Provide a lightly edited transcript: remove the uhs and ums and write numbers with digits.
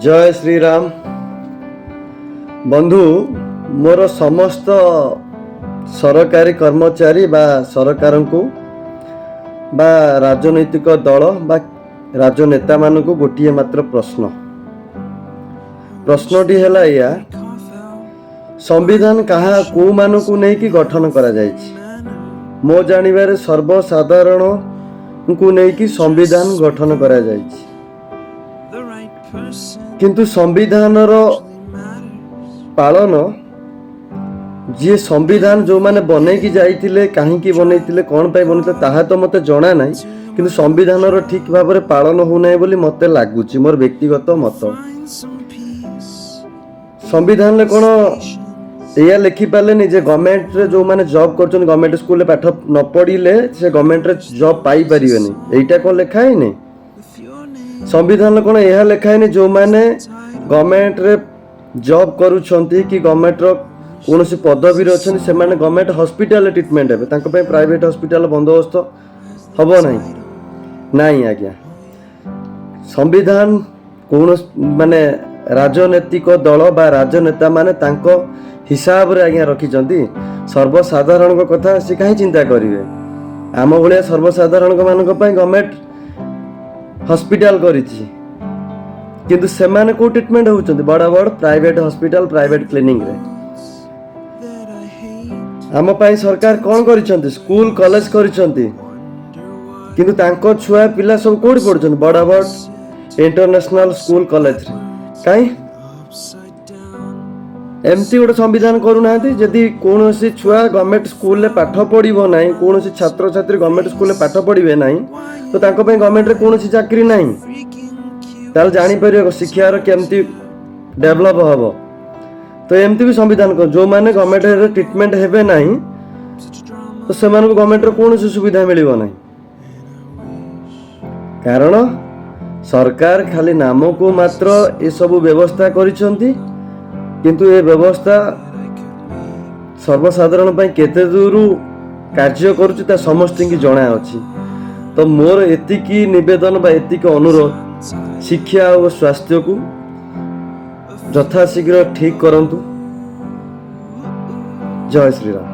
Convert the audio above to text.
ଜୟ ଶ୍ରୀରାମ। ବନ୍ଧୁ, ମୋର ସମସ୍ତ ସରକାରୀ କର୍ମଚାରୀ ବା ସରକାରଙ୍କୁ ବା ରାଜନୈତିକ ଦଳ ବା ରାଜନେତାମାନଙ୍କୁ ଗୋଟିଏ ମାତ୍ର ପ୍ରଶ୍ନ। ପ୍ରଶ୍ନଟି ହେଲା ଏଇଆ, ସମ୍ବିଧାନ କାହା କେଉଁମାନଙ୍କୁ ନେଇକି ଗଠନ କରାଯାଇଛି? ମୋ ଜାଣିବାରେ ସର୍ବସାଧାରଣଙ୍କୁ ନେଇକି ସମ୍ବିଧାନ ଗଠନ କରାଯାଇଛି। କିନ୍ତୁ ସମ୍ବିଧାନର ପାଳନ ଯିଏ, ସମ୍ବିଧାନ ଯେଉଁମାନେ ବନେଇକି ଯାଇଥିଲେ, କାହିଁକି ବନେଇଥିଲେ, କ'ଣ ପାଇଁ ବନେଇଥିଲେ, ତାହା ତ ମୋତେ ଜଣା ନାହିଁ। କିନ୍ତୁ ସମ୍ବିଧାନର ଠିକ୍ ଭାବରେ ପାଳନ ହେଉନାହିଁ ବୋଲି ମୋତେ ଲାଗୁଛି, ମୋର ବ୍ୟକ୍ତିଗତ ମତ। ସମ୍ବିଧାନରେ କ'ଣ ଏଇଆ ଲେଖିପାରିଲେନି ଯେ ଗଭର୍ଣ୍ଣମେଣ୍ଟରେ ଯେଉଁମାନେ ଜବ୍ କରୁଛନ୍ତି, ଗଭର୍ଣ୍ଣମେଣ୍ଟ ସ୍କୁଲରେ ପାଠ ନ ପଢ଼ିଲେ ସେ ଗଭର୍ଣ୍ଣମେଣ୍ଟରେ ଜବ୍ ପାଇପାରିବେନି? ଏଇଟା କ'ଣ ଲେଖା ହେଇନି? ସମ୍ବିଧାନରେ କ'ଣ ଏହା ଲେଖା ହେଇନି, ଯେଉଁମାନେ ଗଭର୍ଣ୍ଣମେଣ୍ଟରେ ଜବ୍ କରୁଛନ୍ତି କି ଗଭର୍ଣ୍ଣମେଣ୍ଟର କୌଣସି ପଦବୀରେ ଅଛନ୍ତି, ସେମାନେ ଗଭର୍ଣ୍ଣମେଣ୍ଟ ହସ୍ପିଟାଲରେ ଟ୍ରିଟମେଣ୍ଟ ହେବେ, ତାଙ୍କ ପାଇଁ ପ୍ରାଇଭେଟ ହସ୍ପିଟାଲ ବନ୍ଦୋବସ୍ତ ହେବ ନାହିଁ? ନାଇଁ ଆଜ୍ଞା, ସମ୍ବିଧାନ କୌଣସି ମାନେ ରାଜନୈତିକ ଦଳ ବା ରାଜନେତା ମାନେ ତାଙ୍କ ହିସାବରେ ଆଜ୍ଞା ରଖିଛନ୍ତି। ସର୍ବସାଧାରଣଙ୍କ କଥା ସେ କାହିଁ ଚିନ୍ତା କରିବେ? ଆମ ଭଳିଆ ସର୍ବସାଧାରଣଙ୍କ ମାନଙ୍କ ପାଇଁ ଗଭର୍ଣ୍ଣମେଣ୍ଟ ହସ୍ପିଟାଲ କରିଛି, କିନ୍ତୁ ସେମାନେ କୋଉ ଟ୍ରିଟମେଣ୍ଟ ହେଉଛନ୍ତି? ବଡ଼ ବଡ଼ ପ୍ରାଇଭେଟ ହସ୍ପିଟାଲ, ପ୍ରାଇଭେଟ କ୍ଲିନିକରେ। ଆମ ପାଇଁ ସରକାର କ'ଣ କରିଛନ୍ତି? ସ୍କୁଲ, କଲେଜ କରିଛନ୍ତି। କିନ୍ତୁ ତାଙ୍କ ଛୁଆ ପିଲା ସବୁ କୋଉଠି ପଢୁଛନ୍ତି? ବଡ଼ ବଡ଼ ଇଣ୍ଟରନ୍ୟାସନାଲ ସ୍କୁଲ, କଲେଜରେ। କାହିଁ ଏମିତି ଗୋଟେ ସମ୍ବିଧାନ କରୁନାହାନ୍ତି? ଯଦି କୌଣସି ଛୁଆ ଗଭର୍ଣ୍ଣମେଣ୍ଟ ସ୍କୁଲରେ ପାଠ ପଢ଼ିବ ନାହିଁ, କୌଣସି ଛାତ୍ରଛାତ୍ରୀ ଗଭର୍ଣ୍ଣମେଣ୍ଟ ସ୍କୁଲରେ ପାଠ ପଢ଼ିବେ ନାହିଁ, ତ ତାଙ୍କ ପାଇଁ ଗଭର୍ଣ୍ଣମେଣ୍ଟରେ କୌଣସି ଚାକିରି ନାହିଁ। ତାହେଲେ ଜାଣିପାରିବ ଶିକ୍ଷାର କେମିତି ଡେଭଲପ ହବ। ତ ଏମିତି ବି ସମ୍ବିଧାନ କର, ଯେଉଁମାନେ ଗଭର୍ଣ୍ଣମେଣ୍ଟରେ ଟ୍ରିଟମେଣ୍ଟ ହେବେ ନାହିଁ, ତ ସେମାନଙ୍କୁ ଗଭର୍ଣ୍ଣମେଣ୍ଟର କୌଣସି ସୁବିଧା ମିଳିବ ନାହିଁ। କାରଣ ସରକାର ଖାଲି ନାମକୁ ମାତ୍ର ଏସବୁ ବ୍ୟବସ୍ଥା କରିଛନ୍ତି, କିନ୍ତୁ ଏ ବ୍ୟବସ୍ଥା ସର୍ବସାଧାରଣ ପାଇଁ କେତେ ଦୂର କାର୍ଯ୍ୟ କରୁଛି, ତା ସମସ୍ତଙ୍କୁ ଜଣା ଅଛି। ତ ମୋର ଏତିକି ନିବେଦନ ବା ଏତିକି ଅନୁରୋଧ, ଶିକ୍ଷା ଓ ସ୍ୱାସ୍ଥ୍ୟକୁ ଯଥାଶୀଘ୍ର ଠିକ୍ କରନ୍ତୁ। ଜୟ ଶ୍ରୀରାମ।